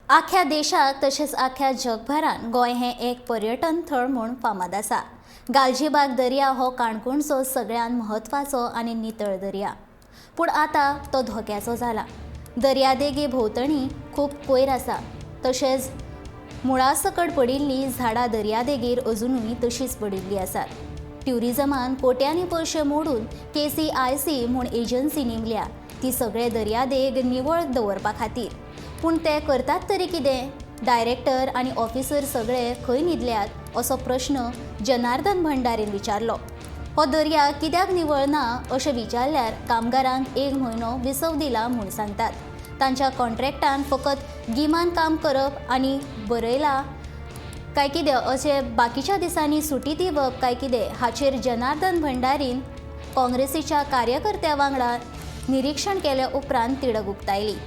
आख्या देशाक तशेंच आख्या जगभरान गोंय हें एक पर्यटन थळ म्हूण फामाद आसा. गालजीबाग दर्या हो काणकोणचो सगळ्यांत म्हत्वाचो आनी नितळ दर्या, पूण आतां तो धोक्याचो जाला. दर्यादेगे भोंवतणी खूब कोयर आसा, तशेंच मुळासकट पडिल्लीं झाडां दर्यादेगेर अजुनूय तशींच पडिल्लीं आसात. ट्युरिजमान कोट्यांनी पयशे मोडून KCIC म्हूण एजन्सी नेमल्या, ती सगळे दर्यादेग निवळ दवरपा खातीर. पूण ते करतात तरी कितें? डायरेक्टर आनी ऑफिसर सगळे खंय न्हिदल्यात असो प्रश्न जनार्दन भंडारीन विचारलो. हो दर्या कित्याक निवळ ना अशें विचारल्यार कामगारांक एक म्हयनो विसव दिला म्हूण सांगतात. तांच्या कॉन्ट्रॅक्टान फकत गिमान काम करप आनी बरयला काय कितें अशें बाकीच्या दिसांनी सुटी दिवप काय कितें हाचेर जनार्दन भंडारीन काँग्रेसीच्या कार्यकर्त्या वांगडा निरीक्षण केल्या उपरांत तिडक उक्तायली.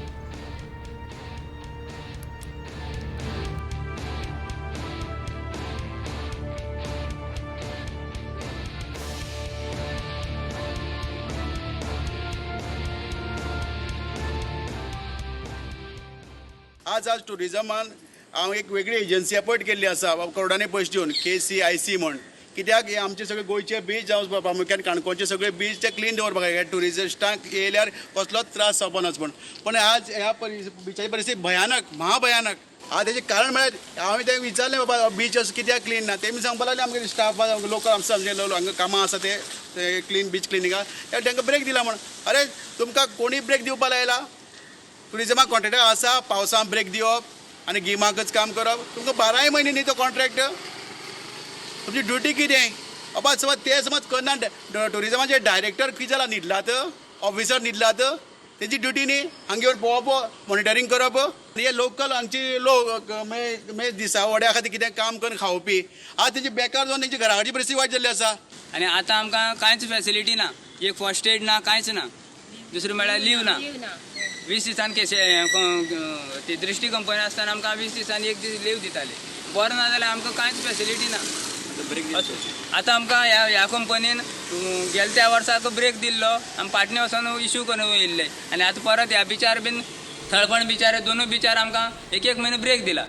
आज आज टुरिजमान हांव एक वेगळी एजन्सी अपॉयंट केल्ली आसा करोडांनी पयशे दिवन KCIC म्हण. कित्याक हे आमचे सगळे गोंयचे बीच जावं प्रामुख्यान काणकोणचे सगळे बीच ते क्लीन दवरपाक जाय. ट्युरिस्टांक येयल्यार कसलोच त्रास जावपा नाच म्हण. पण आज ह्या बिचाची परिस्थिती भयानक, महाभयानक. आज तेजें कारण म्हळ्यार हांवें तें विचारलें, बाबा बीच असो कित्याक क्लीन ना? तेमी सांगपाक लागले आमगे स्टाफ लोकल आमचे हांगा कामां आसा ते क्लीन बीच क्लिनिंगाक तांकां ब्रेक दिला म्हण. अरे तुमकां कोणी ब्रेक दिवपा लायला? टुरिजमाक कॉन्ट्रॅक्ट आसा पावसांत ब्रेक दिवप आनी गिमाकच काम करप. तुमकां बाराय म्हयने न्ही तो कॉन्ट्रॅक्ट. तुमची ड्युटी कितें बाबा? समज ते समज करना, टुरिजमाचे डायरेक्टर कितें जाला, न्हिदलात? ऑफिसर न्हिदलात? तेंची ड्युटी न्ही हांगा येवन पळोवप, मॉनिटरींग करप. हे लोकल हांगचे लोक मागीर दिसा वड्या खातीर कितें काम करून खावपी, आज तेंची बेकार जावन तेंची घरा कडची परिस्थिती वायट जाल्ली आसा. आनी आतां आमकां कांयच फॅसिलिटी ना, एक फर्स्ट एड ना, कांयच ना. दुसरें म्हळ्यार लीव ना. 20 दिसान केसे ती दृश्टी कंपनी आसतना आमकां 20 दिसांनी एक दीस लीव दिताले. बरें ना जाल्यार आमकां कांयच फॅसिलिटी ना. आतां आमकां ह्या कंपनीन गेले त्या वर्साक ब्रेक दिल्लो, आमी पाटणे वचोन इशू करून येयल्ले. आनी आतां परत ह्या बिचार बीन थळपण बिचार दोनूय बिचार आमकां एक एक म्हयनो ब्रेक दिला.